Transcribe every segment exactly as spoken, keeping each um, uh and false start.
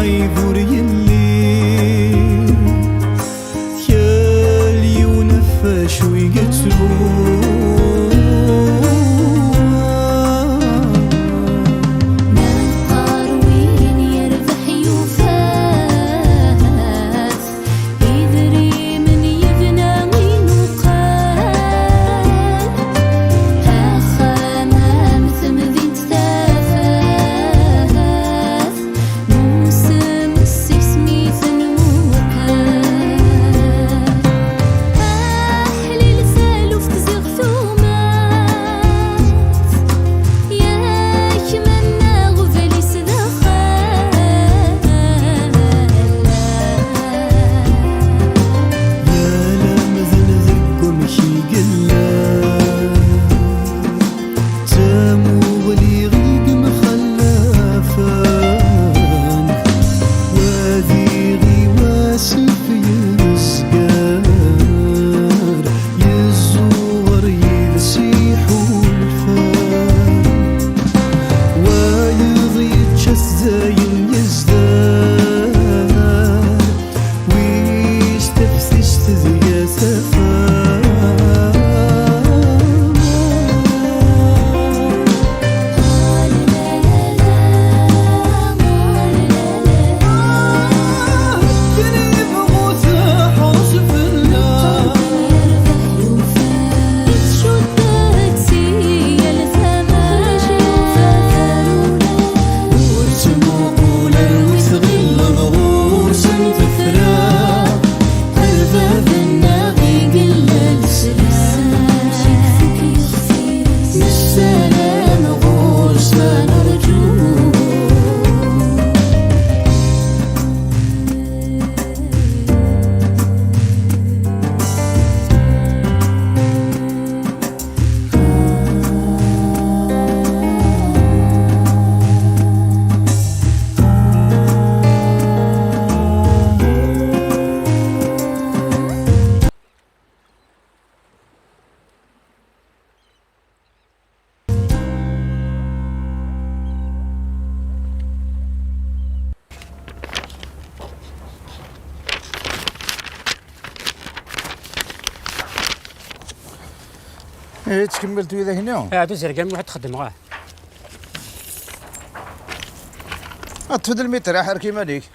Ɣib ur yelli, yal yiwen ɣef wacu i yettru. Ma neqqar win yerbeḥ yufa-t, idrimen yebna imuqal, axxam am temdint tafat. Nusem seg-s mi tenmuqal. Aḥlil taluft ziɣ tumat, yak mennaɣ ublis d axxam. Yal amdan deg wamek i yella. D tamuɣli i yemxallafen, wa diɣ i wasif yezger, yezzuɣer yid-s iḥulfan. Wayeḍ yečča-t dayen yezder, wis teftist deg-s tafat. Ur ttmuqul ar wi tɣilleḍ ɣur-sen tefra. Baba-nneɣ i yella leslam, nessaram ɣur-s ma nerǧu. Eh, tkemmel widak-nni? Ɛad uzergan mliḥ ad t-xedmeɣ, ah. Ad tfed lmitr, aḥerk iman-ik.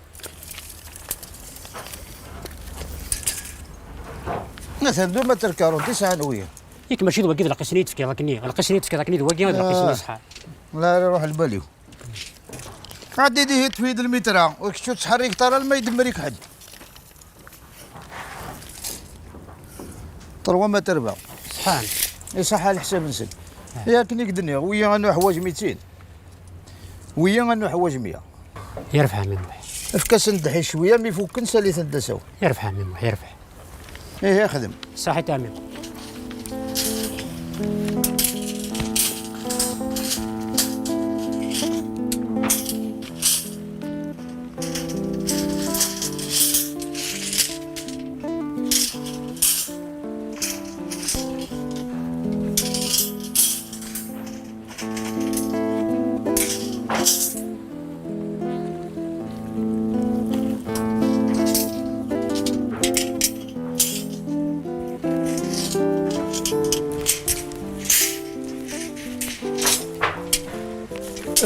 Atan d umater karunti sɛan wiyaḍ. Yak mačči d wagi d lqis-nni i d-tefkiḍ akkenni, lqis-nni i d-tefkiḍ akkenni d wagi, d lqis-nni ṣṣeḥḥa. La, la, ruḥ lbali-w. Ɛeddi dihi tfid lmitra, u kečč ur ttḥerriket ara alma idemmer-ik ḥedd. Terwa ma terba. Ṣeḥḥan. Iṣeḥḥa leḥsab-nsen. Ah. I akken i k-d-nniɣ, wiyi ad nuḥwaǧ mitin. Wiyi ad nuḥwaǧ mya. Yerbeḥ a Ɛemmi Muḥ. Efk-asen ddḥis cwiya, mi fukken sali-ten d asawen. Yerbeḥ a Ɛemmi Muḥ, yerbeḥ. Ihi xdem. Ṣaḥit a Ɛemmi.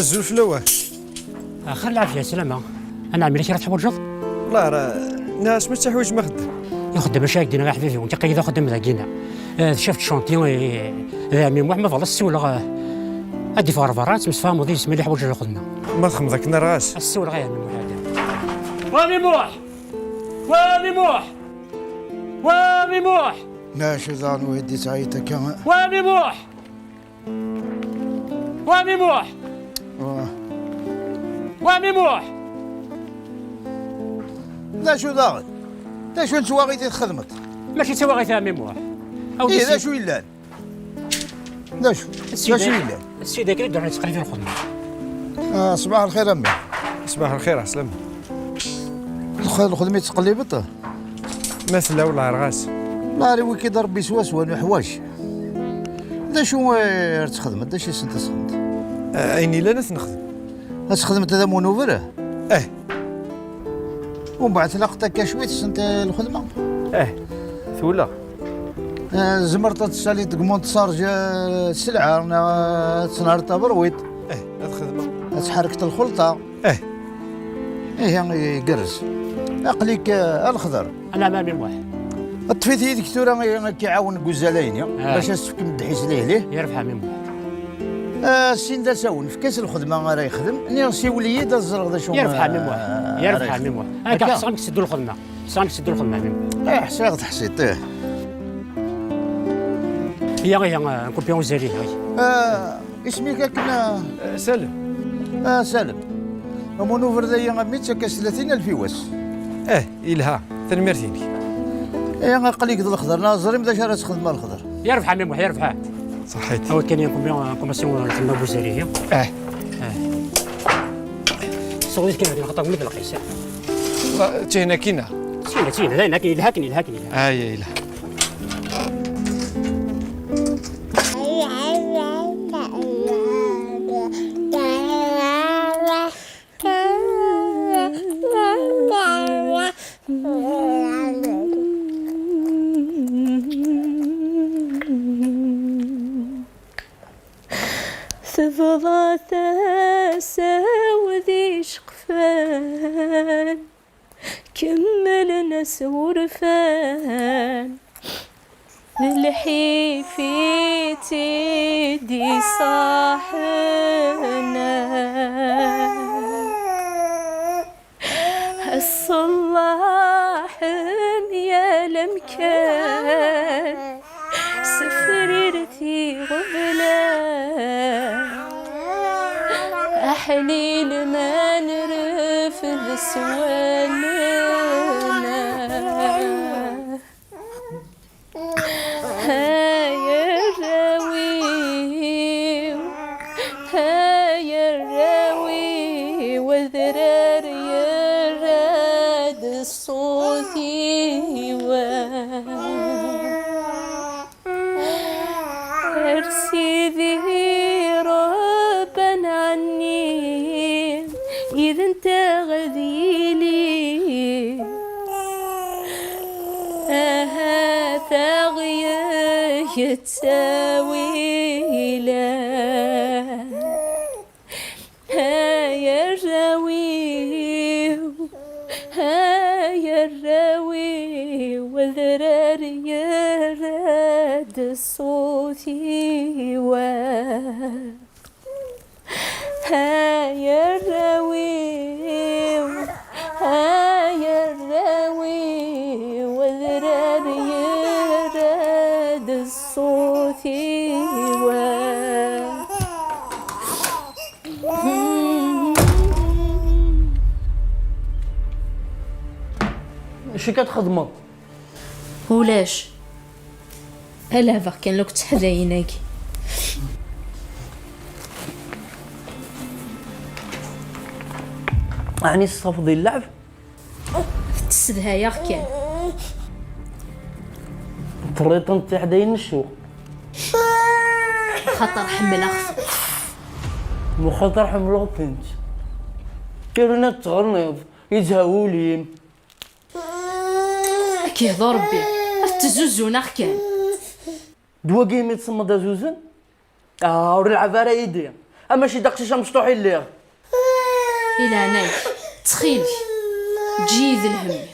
Azul fell-awen. Axir lɛafya, slama. Anɛam, yella kra teḥwaǧeḍ? Wallah, ra-, nniɣ-as ma teḥwaǧem axeddam. Ixeddem acu ara k-d-iniɣ a ḥbibi, nekk aql-iyi d axeddam dagi-na. Eh, d chef de chantier, eh, d ɛemmi Muḥ, ma bɣiḍ ad s-siwleɣ, eh, ad d-iffeɣ ɣer berra, ad temsefhameḍ yid-s ma yella yeḥwaǧ lxedma. Ma txedmeḍ akken ara as. Ad s-siwleɣ a ɛemmi Muḥ, a ɛemmi. Wa ɛemmi Muḥ! Wa ɛemmi Muḥ! Wa ɛemmi Muḥ! Maca daɣen wid d-isɛayet akka. Wa ɛemmi Muḥ! Wa ɛemmi Muḥ! Wa. Wa ɛemmi Muḥ! D acu daɣen? D acu n twaɣit i txedmeḍ? Mačči d tawaɣit a ɛemmi Muḥ. Ih, d acu yellan? D acu? D acu yellan? Sidi, akken i d-ruḥen yettqellib lxedma. Ah, ṣbaḥ lxir a mmi. Ṣbaḥ lxir, ɛeslama. Lx-, lxedma i tettqellibeḍ? Ma tella, wellah, rɣas. La, ari wiki d Rebbi swaswa, nuḥwaǧ. D acu, eh, ara txedmeḍ? D acu i sent-txedmeḍ? Eh, ayen yellan ad t-nexdem. Ad txedmeḍ d amunuber? Eh. Umbeɛd tlaqeḍ akka cwiṭ sent lxedma? Eh, twella. Eh, tzemreḍ ad tessaliḍ deg montsarj, eh, sselɛa, neɣ ad tenhreḍ taberwiḍt. Eh, ad xedmeɣ. Ad tḥerrkeḍ lxelṭa. Eh. Ihi, igerrez. Aql-ik, eh, a Lexder. Anɛam a Ɛemmi Muḥ. Ṭṭef-it yid-k tura, eh, ad k-iɛawen deg uzal-ayni, ah, bac ad s-tefkem ddḥis lihlih. Yerbeḥ a Ɛemmi Muḥ. Ah, syin d asawen, efk-as lxedma ara yexdem, niɣ siwel-iyi-d ad ẓreɣ d acu. Yerbeḥ a Ɛemmi Muḥ. Ah, yerbeḥ a Ɛemmi Muḥ. Akka, akka? Ḥṣiɣ-am-d tseddu lxedma. Ḥṣiɣ-am-d tseddu lxedma a Ɛemmi Muḥ. Eh, ḥṣiɣ teḥṣiḍ, eh. Iya, iya, ah, nkupi uzal-inek. Ah, isem-ik akken, ah? Eh, Salem. Ah, Salem. Amun uberday-a a mmi yettak-as tlatin alef i wass. Eh, yelha. Tanemmirt-inek. Iya, aql-ik d Lexder, neɣ ẓrim d acu ara txedmem a Lexder. Yerbeḥ a Ɛemmi Muḥ, yerbeḥ. Ṣaḥit. Awi kan, nkupi, nkupi lxedma n uzal-ihi. Eh. Eh. Sɣed-it kan, xaṭer mi d lqis, eh. Tina kina. Tina, tina, d ayen akken, yelha akken, yelha akken, yelha. Ay, ay, yelha. Tebḍa tasa-w d iceqfan, kemmlen-as wurfan, d lḥif i tt-id-iṣaḥen. Ṣṣellaḥ n yal amkan, sefrir tiɣeblan, aḥlil ma nrefd s wallen. Ay arraw-iw, ay arraw-iw, adrar yerra-d ṣṣut-iw. Ar Sidi Ṛebbi ad nɛenni, yid-nteɣ ad yili. Ahat aɣ-yeg ttawil. Ay arraw-iw, ay arraw-iw, adrar yerra-d ṣṣut-iw. Ay arraw-iw, ay arraw-iw, adrar yerra-d ṣṣut-iw. Acu akka txedmeḍ? Ulac. Ala, bɣiɣ kan la k-tteḥdayen-agi. Ɛni tessafeḍ i lɛeb? Tessedhay-aɣ kan. Terriḍ-tent d tiḥdayin n ccuq. Xaṭer ḥemmleɣ-t. Xaṭer ḥemmleɣ-tent. Kra ad teɣniḍ, yezha wul-im. Ad k-ihdu Rebbi, ad t-tezzuzuneɣ kan. D wagi imi tsemmeḍ azuzen? Ah, ur lɛab ara yid-i. Amaci d aqcic amecṭuḥ i lliɣ. I leɛnaya-k, ttxil-k, eǧǧ-iyi d lhemm-iw.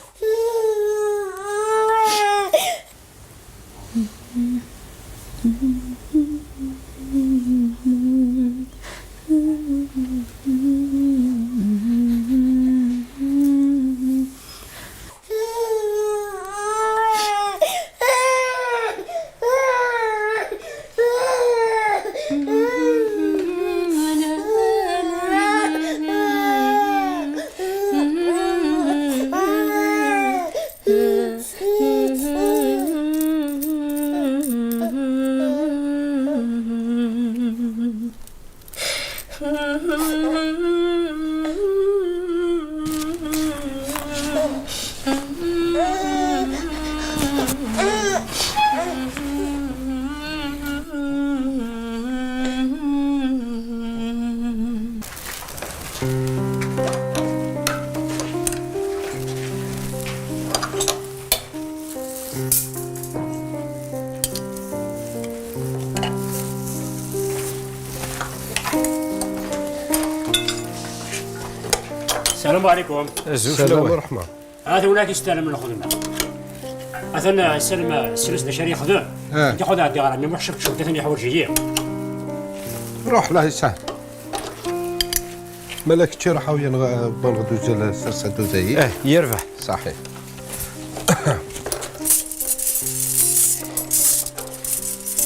السلام عليكم. Azul fell-awen. Atan win ara k-yestarmen lxedma. Atan, eh, Salem, eh, sres d acu ara yexdem. Ah. Ad iḥudd ɛeddi ɣer ɛemmi Muḥ, cef cebṭ, atan yeḥwaǧ-iyi. Ruḥ, Allah yesahel. Mala kečči ruḥ, awi-yaɣ, eh, Banɣ d uzal, eh, sers-d uzayi. Eh, yerbeḥ. Saḥi.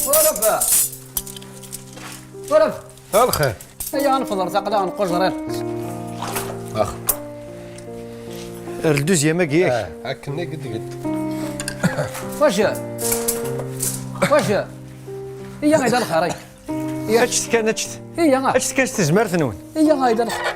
Warab! Warab! A lxir. Aya, ad nefḍer taqla, nqujrir. Ax. Ar le deuxième-agi, yak? Ah, akken i ged ged. Wacu? Wacu? Iya, ay d lxir, ay. Iya. Eččet kan, eččet. Iya, ah. Eččet kan s tezmert-nwen. Iya, ay d lxir.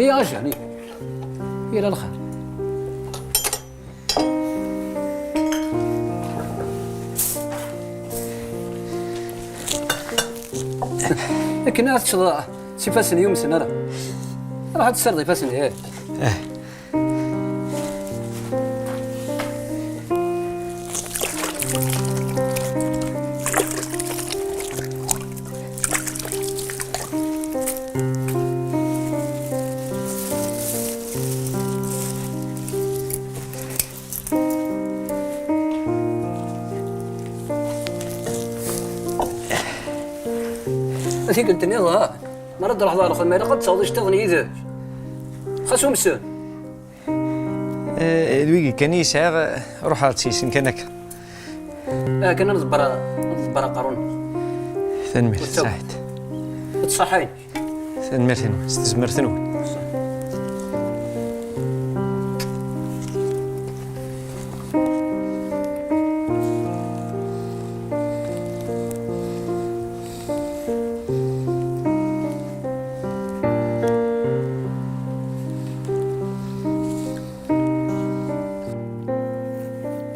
Iya, a Jani. Yella lxir. Akken ara teččeḍ s ifassen yumsen ara. Ruḥ ad tessardeḍ ifassen, ih. Tikkelt-nniḍen, mi ara d-truḥeḍ ɣer lxedma, ilaq ad tesɛuḍ iceṭṭiḍen yid-k. Xas umsen. Eh, d wigi kan i sɛiɣ, eh, ruḥeɣ-d s-, s-, kan akka. Ah, kan ad nḍebber, ad nḍebber aqerru-nneɣ. Tanemmirt, tasaɛet. Ṣṣeḥḥa-inek. Tanemmirt-nwen, s tezmert-nwen.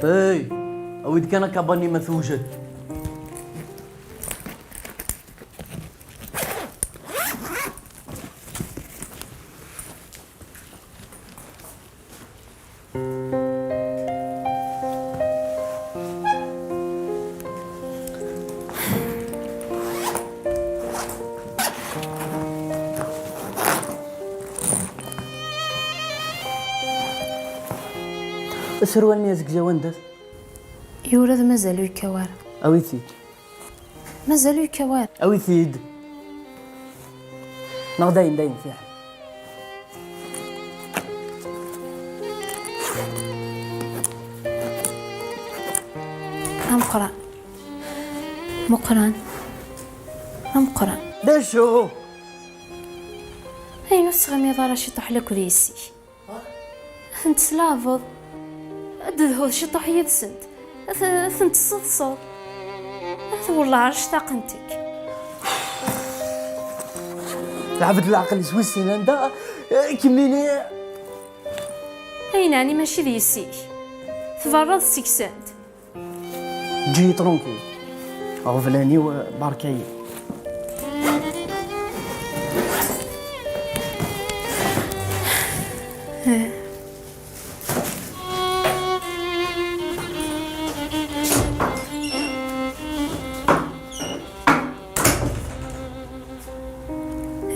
Hey, awi-d kan akabani ma tewjed. Aserwal-nni azegzaw anda-t? Yura d mazal ur yekkaw ara. Awi-t-id. Mazal ur yekkaw ara. Awi-t-id. Neɣ dayen, dayen, fiḥel. Ameqqran. Meqqran. Ameqqran. D acu? Ayen ur tettɣimiḍ ara ciṭuḥ lakk d yessi-k? Ad tent-tlaɛbeḍ, ad d-tedhuḍ ciṭuḥ yid-sent, ad t-, ad tent-tesseḍseḍ. Ad wellah ar ctaqent-k. Lɛebd leɛqel-is wissen anda, eh, kemmini. Ayen ɛni mačči d yessi-k? Tberraḍ seg-sent? Ǧǧi-yi tranquille. Aɣeblan-iw, eh, berka-yi.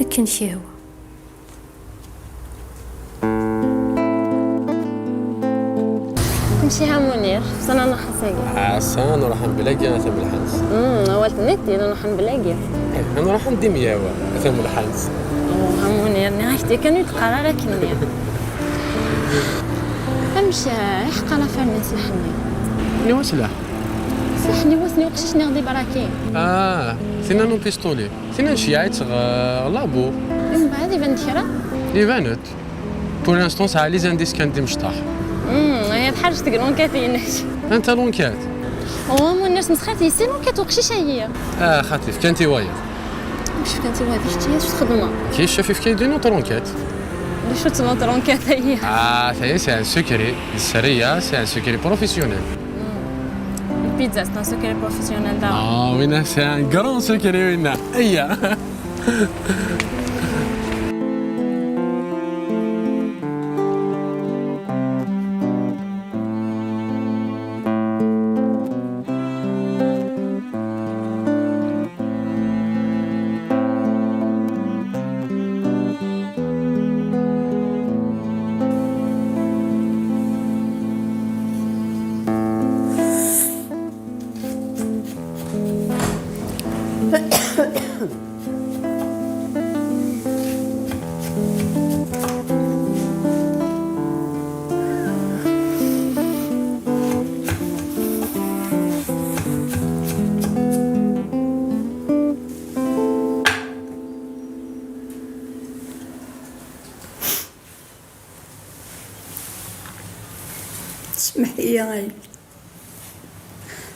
Akken k-yehwa. Amciḥ a Munir, ḥebsen aneḥḥas-agi. Ɛasan, ruḥen blagi a tamelḥant. Mm, awal tenniḍ-t-id, ruḥen blagi. Eh, ad nruḥ anda i m-yehwa a tamelḥant. Oh, a Munir, nniɣ-ak-d yakan ur d-qqar ara akken-nni. Amek, eh, iḥeqqa l'affaire-nni n Slaḥ-nni? Aniwa Slaḥ? Slaḥ-nni, wa-ten-i uqcic-nni i ɣ-d-ibrakin. Ah, tinna n upistoli. Tinna nceyyeɛ-itt ɣer labo. Mbeɛd iban-d kra? Iban-d. Pour l'instant, sɛa les indices kan d imecṭaḥ. Hmm, aya tḥerc deg l'enquête-inek. Anta l'enquête? Oh, a Munir, smesxir-t, yessi l'enquête uqcic-agi. Ah, xaṭi, fkan-t i wayeḍ. Amek fkan-t i wayeḍ? Kečč i as-txedmeḍ? Kečč, chef, yefka-yi-d une autre enquête. D acu-tt l'autre enquête-agi? Ah, ça y est, c'est un secret. D sserriya, c'est un secret professionnel. Hmm. Une pizza, c'est un secret professionnel, là. Ah, winna, c'est un grand secret, winna. Aya. Ya Rebbi,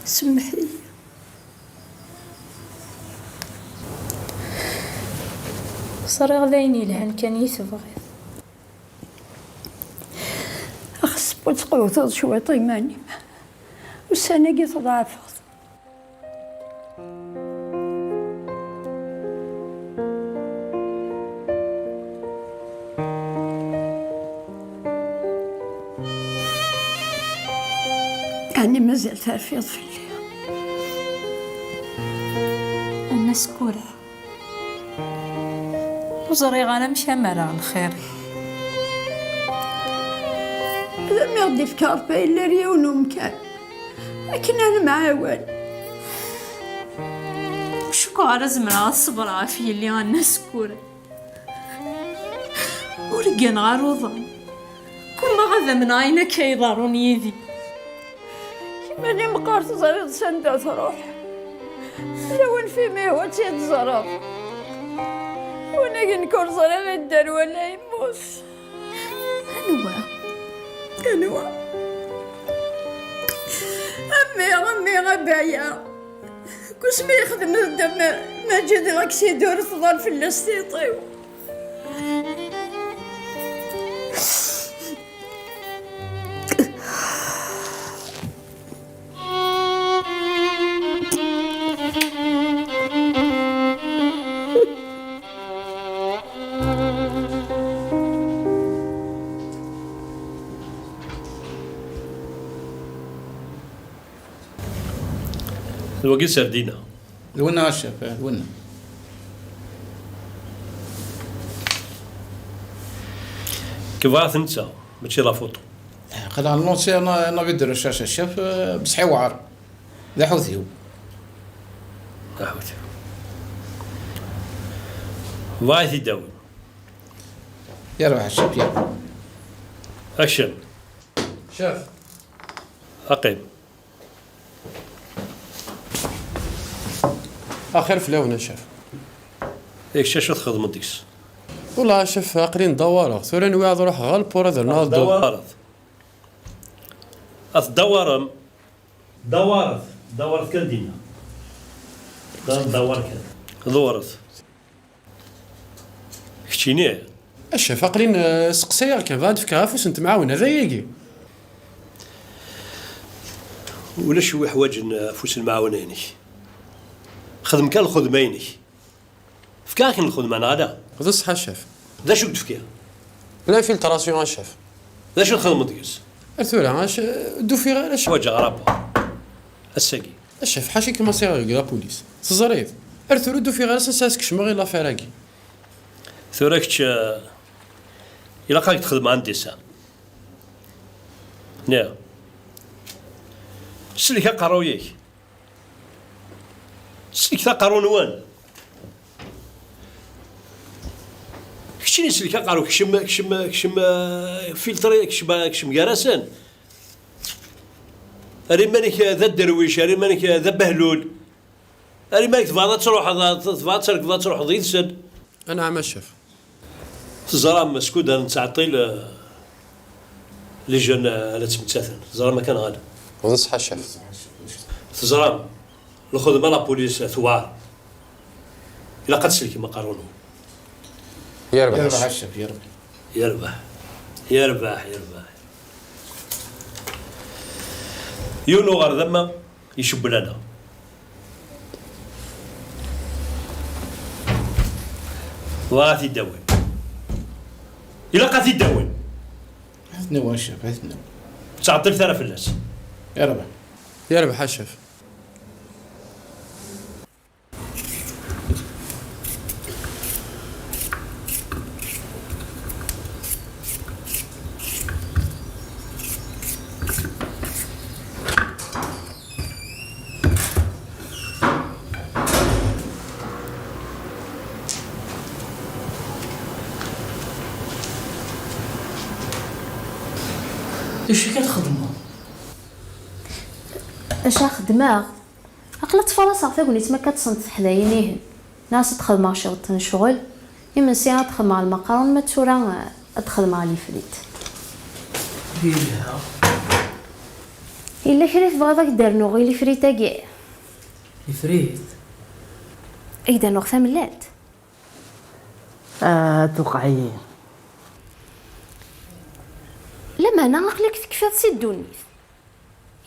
semmeḥ-iyi. Ẓriɣ d ayen yelhan kan i tebɣiḍ. Xas tewwiḍ tqewteḍ cwiṭ iman-im. Ussan-agi tḍeɛfeḍ. Ɛni mazal terfiḍ fell-i? A Nna Sekkura, ur ẓriɣ ara amek am ara lxir. Ad am-iɣ-d-ifk Ṛebbi yella ar yiwen umkan akken ad nemɛawan. Ur cukkeɣ ara zemreɣ ad ṣebreɣ ɣef yelli a Nna Sekkura. Ur gganeɣ ara uḍan. Kumaɣ ad amneɣ ayen akka iḍerrun yid-i. Iman-im qqar teẓriḍ s anda truḥ. Lawan f imi ihwa ad tt-id-ẓreɣ. Win agi nekk ur ẓriɣ idder wala yemmut. Anwa? Anwa? A mmi, a mmi, a baya. Deg wasmi yexdem Dda Ma-, Maǧid laksida ur tḍal fell-as tiṭ-iw. D wagi serdina. D winna a ccaf, eh, d winna. Kebɣa-t netta, mačči la photo. Aql-aɣ nlansi un avis de recherche a ccaf, eh, bṣeḥ iwɛer. D aḥutiw. D aḥutiw. Bɣa ad t-id-awin. Yerbeḥ a ccaf, yerbeḥ. Action. Ccaf. Aqim. Axir fell-awen a ccaf. Yak cacu txedmeḍ deg-s? Wala a ccaf, aql-i ndawwareɣ. Tura nwiɣ ad ruḥeɣ ɣer lpur ad rnuɣ ad dduɣ. Tdawwareḍ. Ad tdawwarem. Dawwaret. Dawwaret kan dinna. Da-, dawwar kan. Dewwret. Keččini? A ccaf, aql-in, eh, seqsayeɣ kan, bɣa ad fkeɣ afus n temɛawna, d ayagi. Ulac wi ḥwaǧen afus n lemɛawna-inek. Xdem kan lxedma-inek. Fkiɣ-ak-n lxedma, neɣ ala? D ṣṣeḥ a ccaf. D acu i k-d-fkiɣ? L'infiltration a ccaf. D acu txedmeḍ deg-s? Ar tura, a ccaf, ur d-ufiɣ ara ccaf. Ḥwaǧeɣ rapport. Ass-agi. A ccaf, ḥaca i k-masiɣ deg la police. Teẓriḍ? Ar tura ur d-ufiɣ ara s ansa ad skecmeɣ i l'affaire-agi. Tura kečč, eh, ilaq ad k-d-xedmeɣ un dessin. Niɣ. Sellek aqerruy-ik. Sellket aqerru-nwen. Keččini sellek aqerru, kcem, kcem, kcem, eh, filtri, kcem, kcem gar-asen. Ar iman-ik d aderwic, ar iman-ik d abehlul. Ar iman-ik tebɣiḍ ad truḥeḍ, tebɣiḍ ad terkbeḍ ad truḥeḍ yid-sen. Anɛam a ccaf. Teẓram, skud ara nettɛeṭṭil, eh, les jeunes, eh, ala ttmettaten. Teẓram akka neɣ ala? D ṣṣeḥ a ccaf. Teẓram, lxedma la police tewɛer. Ilaq ad tselkem aqerru-nwen. Yerbeḥ a ccaf, yerbeḥ. Yerbeḥ. Yerbeḥ, yerbeḥ. Yiwen uɣerdam icewwel-aneɣ. Wa ad t-id-awin. Ilaq ad t-id-awin. Ad t-nawi a ccaf, ad t-nawi. Ur ttɛeṭṭilet ara fell-as. Yerbeḥ. Yerbeḥ a ccaf. D acu akka txedmeḍ? Acu xedmeɣ? Aql-i ttfaraṣeɣ tagnit ma akka ṭṭsent teḥdayin-ihin. Nniɣ-as ad d-xedmeɣ ciṭ n ccɣel. Imensi ad d-xedmeɣ lmaqrun, ma d tura, eh, ad d-xedmeɣ lifrit. Yelha. Yella kra i tebɣiḍ ad k-d-rnuɣ i lifrit-agi? Ifrit? Ad k-d-rnuɣ tamellalt? Ah, tuqeɛ-iyi. Lameɛna aql-ak tekfiḍ si ddunit.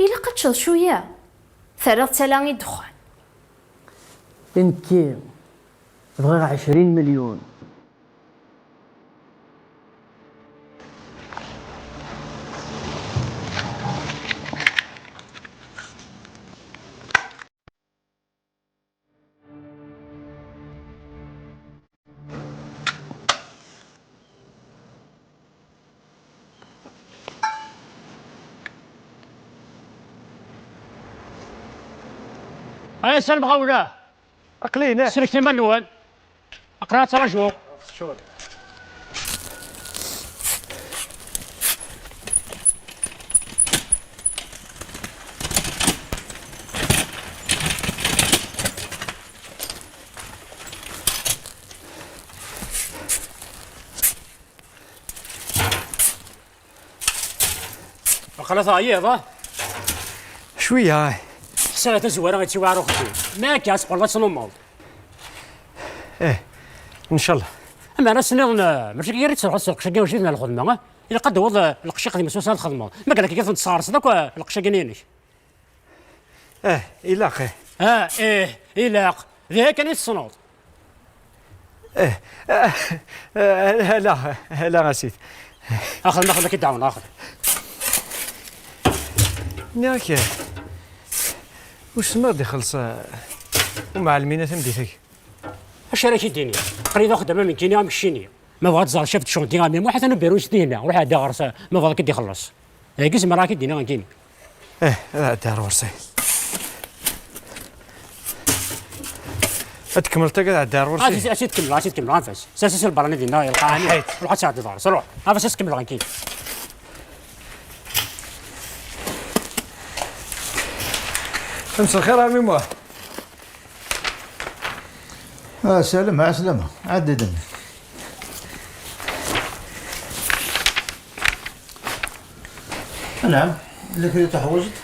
Ilaq ad teččeḍ cwiya. Terriḍ-tt ala i ddexxan. I nekki, bɣiɣ ɛecrin melyun. Ay, Salem Ɣawla! Aql-i hna. Sellket iman-nwen. Aql-aɣ nettraǧu. Waqila teɛyiḍ, ah? Cwiya, ah. Ḥṣiɣ tazwara ad tiwɛer uxeddim. Ma akka, ad teqqleḍ ad tnummeḍ. Eh, ncallah. Amer ass nniḍen, eh, mačči akka ara tettruḥuḍ s lqecc-agi ajdid n lxedma, ah? Ilaq ad d-tawiḍ, eh, lqecc iqdim swaswa ad txedmeḍ. Ma akka, ad ten-tesɣerseḍ akk, eh, lqecc-agi-inek. Eh, ilaq, eh. Ah, eh, ilaq. D aya kan i tessneḍ. Eh, eh, eh, ala, ala a Sidi. Axdem, axdem, ad k-id-ɛawneɣ, axdem. Nniɣ-ak, eh, wissen ma ad ixelleṣ, eh, umɛellem-ina tameddit-agi? Acu ara k-id-iniɣ? Aql-i d axeddam am nekkini am keččini. Ma bɣa ad tẓer ccaf d cunti a Mi Muḥ, atan ubiru-is dihin. Ruḥ ɛeddi ɣer-s, ma bɣa ad k-id-ixelleṣ. Dagi zemreɣ ad k-id-iniɣ nekkini. Eh, ad ɛeddi ɣer ɣur-s. Ad tkemmleḍ tagi ad ɛeddi ɣer ɣur-s. Ad tt-, ad tt-id-kemmleɣ, ad tt-id-kemmleɣ, anef-as. Sers-as lberrani dinna, yelqaɛani. Ruḥ ad tɛeddiḍ ɣer-s, ruḥ. Anef-as ad tt-kemmleɣ nekkini. Mselxir a Mi Muḥ. Ah, salam, ɛeslama. Ɛeddi-d. Anɛam, yella kra i tuḥwaǧeḍ?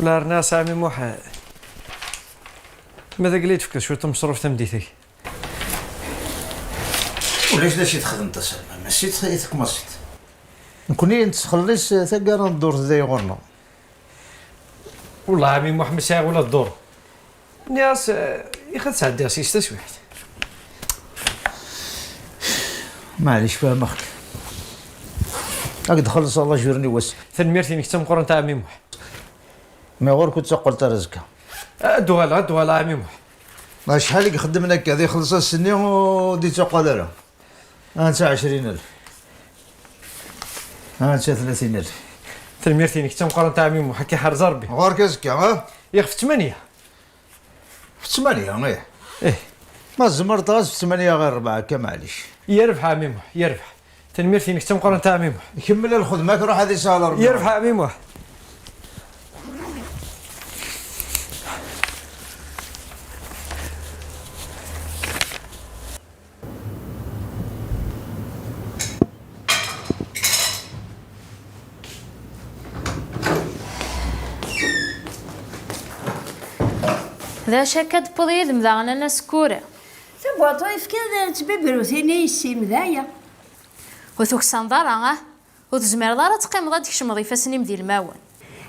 Ula rniɣ-as a Mi Muḥ. Ma d agla i d-tefkeḍ cwiṭ n umeṣruf tameddit-agi. Ulac d acu i txedmeḍ a Salma, mačči d i tekmaṣit. Nekkni nettxelliṣ taggara n ddurt day ɣur-neɣ. Wellah a Mi Muḥ ma sɛiɣ ula d ddurt. Nniɣ-as, eh, ixad sɛeddiɣ s-is taswiɛt. Maɛlic, fehmeɣ-k. Ad k-d-xellṣeɣ lajur-nni wass. Tanemmirt-inek d tameqqrant a ɛemmi Muḥ. Mi ɣur-k ur d-tuqaleḍ ara azekka. Ad d-uɣaleɣ, ad d-uɣaleɣ a ɛemmi Muḥ. Acḥal i ixeddmen akka, ad ixelleṣ ass-nni ur d-ittuqal ara. Anta ɛecrin alef. Anta tlatin alef. Tanemmirt-inek d tameqqrant a ɛemmi Muḥ, ad k-iḥrez Rebbi. Ɣur-k azekka, ha? Ixef ttmanya. F ttmanya, ih. Ih. Ma tzemreḍ ɣas f ttmanya ɣir rebɛa akka, maɛlic. Yerbeḥ a ɛemmi Muḥ, yerbeḥ. Tanemmirt-inek d tameqqrant a ɛemmi Muḥ. Kemmel lxedma-k, ruḥ ad isahel Rebbi. Yerbeḥ a ɛemmi Muḥ. D acu akka d-tewwiḍ yid-m daɣen a Nna Sekkura? Tabwaṭ uyefki d tbibrutin i yessim, d aya. Ur tuksaneḍ ara, ah? Ur tezmireḍ ara ad teqqimeḍ ad d-tkecmeḍ ifassen-im d ilmawen.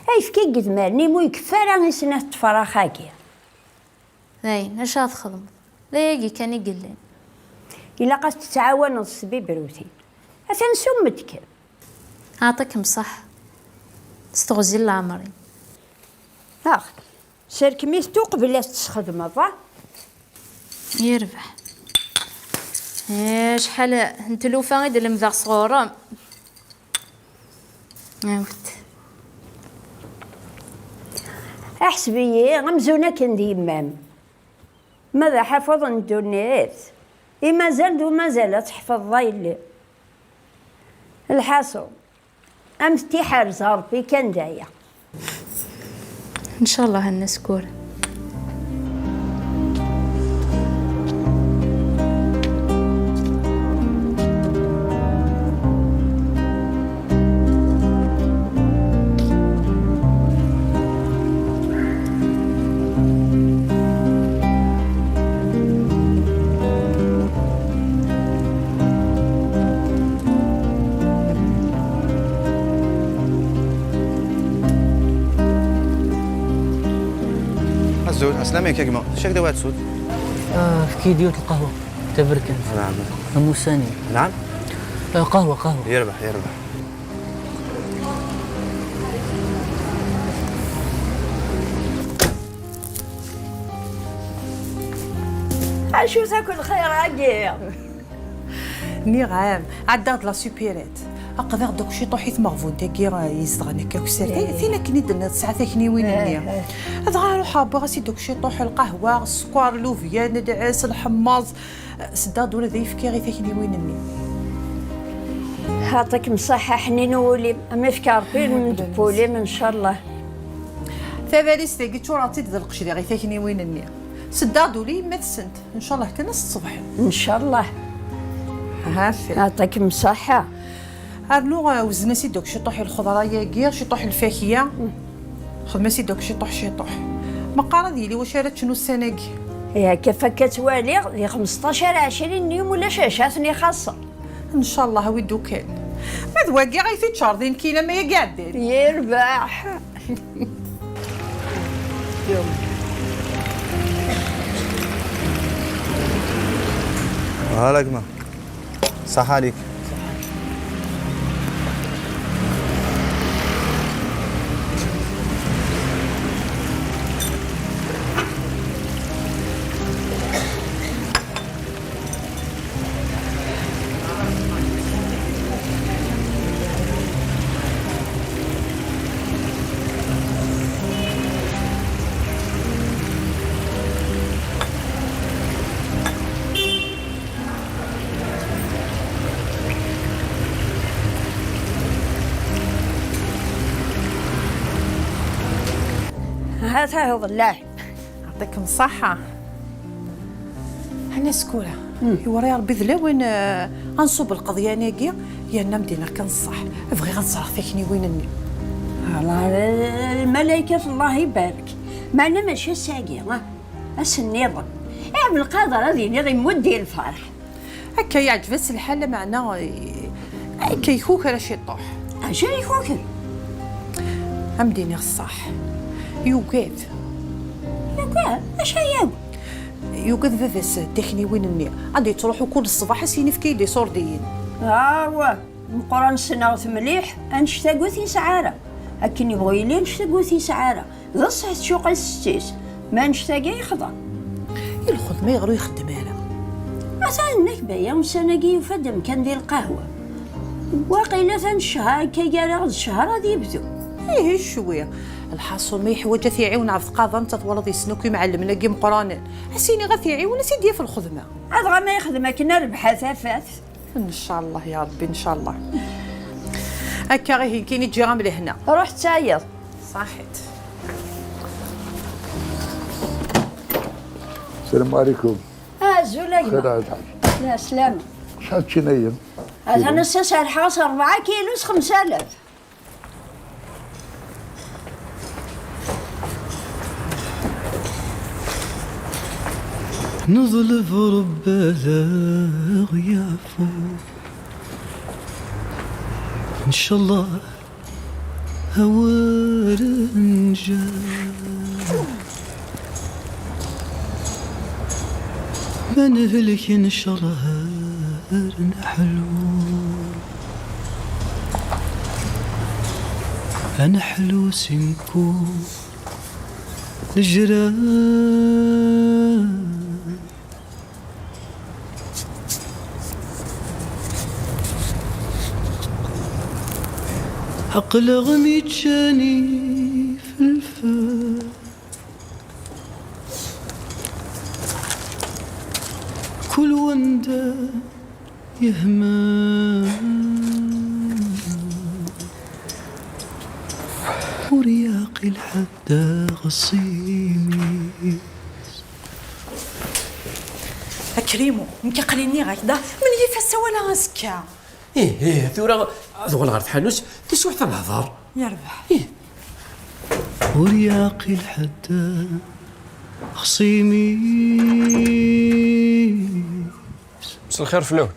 Ayefki n yedmaren-im ur ikeffi ara i snat tefrax-agi. Dayen, acu ara txedmeḍ? D ayagi kan i yellan. Ilaq ad tettɛawaneḍ s tbibrutin. Atan s ummedkem. Aɛṭikem ṣṣeḥḥa. S teɣzi n leɛmer-im. Ax, serkem-it uqbel ad t-tesxedmeḍ, a? Yerbeḥ. Acḥal n tlufa i d-lemdeɣ sɣur-m. Awt. Aḥseb-iyi amzun akken d yemma-m. Ma d aḥafeḍ n ddunit, i mazal d umazal ad tḥefḍeḍ a yelli. Lḥaṣul, am t-iḥrez Ṛebbi kan d aya. Ncallah a Nna Sekkura. زول، السلام عليكم يا جماعة. شاك دواء تسود؟ آه، في كيديوت القهوة. تبركن. نعم. أم سامي. نعم. آه، قهوة، قهوة. يربح، يربح. Acu takk lxir-agi? Nniɣ-am, ɛeddaɣ-d la supérette. Aqdiɣ-d akk ciṭuḥ i tmeɣbunt-agi, eh, yezedɣen akka akk sser. Tin akken i d-tenniḍ tesɛa takniwin-nni. Dɣa ruḥeɣ wwiɣ-as-id akk ciṭuḥ, lqahwa, sskeṛ, lubyan, lɛes, lḥemmeẓ. Seddaɣ-d ula d ayefki i takniwin-nni. Ɛṭikem ṣṣeḥḥa, ḥnin wul-im. Am ifk Ṛebbi, lmend n wul-im, ncallah. Tabalizt-agi ččureɣ-tt-id d lqecc diɣ i takniwin-nni. Seddaɣ-d ula yemma-tsent. Ncallah kan ass ṣṣbeḥ. Ncallah. Ɛṭikem ṣṣeḥḥa. Rnu, eh, wzen-as-id akk ciṭuḥ i lxeḍra-yagi, ciṭuḥ i lfakya. Xdem-as-id akk ciṭuḥ, ciṭuḥ. Meqqar ad yili wacu ara ččen ussan-agi. Yak, af akka ttwaliɣ, di xmesṭac ar ɛecrin n yum ulac acu ad ten-ixaṣṣer. Ncallah, awi-d ukan. Ma d wagi ay t-iččar din kila ma yagi ɛeddan. Yerbeḥ. Hala gma. Ṣaḥa alik. Ha-t-a uḍellaɛ. Yeɛṭikem ṣṣeḥḥa. Ɛni Sekkura, iwṛa-yaɣ Ṛebbi d lawan, eh, ad nṣubb lqeḍyan-agi, yerna am d-iniɣ kan ṣṣeḥ. Bɣiɣ ad ẓreɣ takniwin-nni. Ala, eh, lmalaykat, Allah ibarek. Meɛna mačči ass-agi, ah, ass nniḍen. Ɛebdelqader ad iniɣ imudd i lferḥ. Akka yeɛǧeb-as lḥal, lameɛna, eh, akka ikukra ciṭuḥ. Acu ara ikukra? Ad m-d-iniɣ ṣṣeḥ. Yugad. Yugad? Acu ara yagad? Yugad baba-s takniwin-nni. Ad yettruḥu kul ṣṣbeḥ ad s-yini efk-iyi-d iṣurdiyen. Awah, Meqqran ssneɣ-t mliḥ, annect-agi ur t-yesɛi ara. Akken yebɣu yili, annect-agi ur t-yesɛi ara. D ṣṣeḥ tcuq-it setti-s, ma annect-agi yexḍa. I lxedma ayɣer ur ixeddem ara? Atan nnek Baya ussan-agi yufa-d amkan di lqahwa. Waqila atan ccher akka gar-aɣ d ccher ad yebdu. Ih, ccwi. Lḥaṣun ma yeḥwaǧ ad t-iɛiwen Ɛebdelqader, netta twalaḍ yessen akk imɛellmen-agi imeqqranen. Ad s-iniɣ ad t-iɛiwen, ad s-id-yaf lxedma. Adɣa ma yexdem akken a rrbeḥ a tafat. Ncallah ya Ṛebbi, ncallah. Akka ihi nekkini ǧǧiɣ-am lehna. Ruḥ ttayeḍ. Ṣaḥit. Salam ɛlikum. Azul a gma. Xir a lḥaǧ. Lɛeslama. Acḥal ččinayen? Atan ass-a serḥeɣ-as ṛebɛa kilu s xemsa alaf. Neḍleb Ṛebbi ad aɣ-yeɛfu. Ncallah awer nǧer. Ma nehlek ncallah ar neḥlu. Ad neḥlu si mkul lejraḥ. Aql-aɣ mi ččan ifelfel. Kul wanda yehma ur yaqil ḥedd aɣsim. A Krimu, nekk aql-i nniɣ-ak-d, menyif ass-a wala azekka. Ih, ih, tura ad uɣaleɣ ɣer tḥanut, taswiɛt ad nehḍer. Yerbeḥ. Ih. Ur yaqil ḥedd xṣimi. Mselxir fell-awen.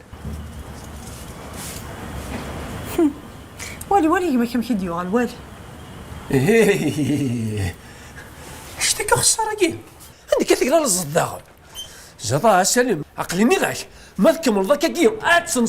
Wali, wali gma-k amek i d-yuɣal, wali. Ih, ih, ih, ih. Ḥectek Xsara-agi. Anda akka tegla leẓẓed daɣen? Jada, a Salim, aql-i nniɣ-ak, ma tkemmleḍ akkagi, ad tenseḍ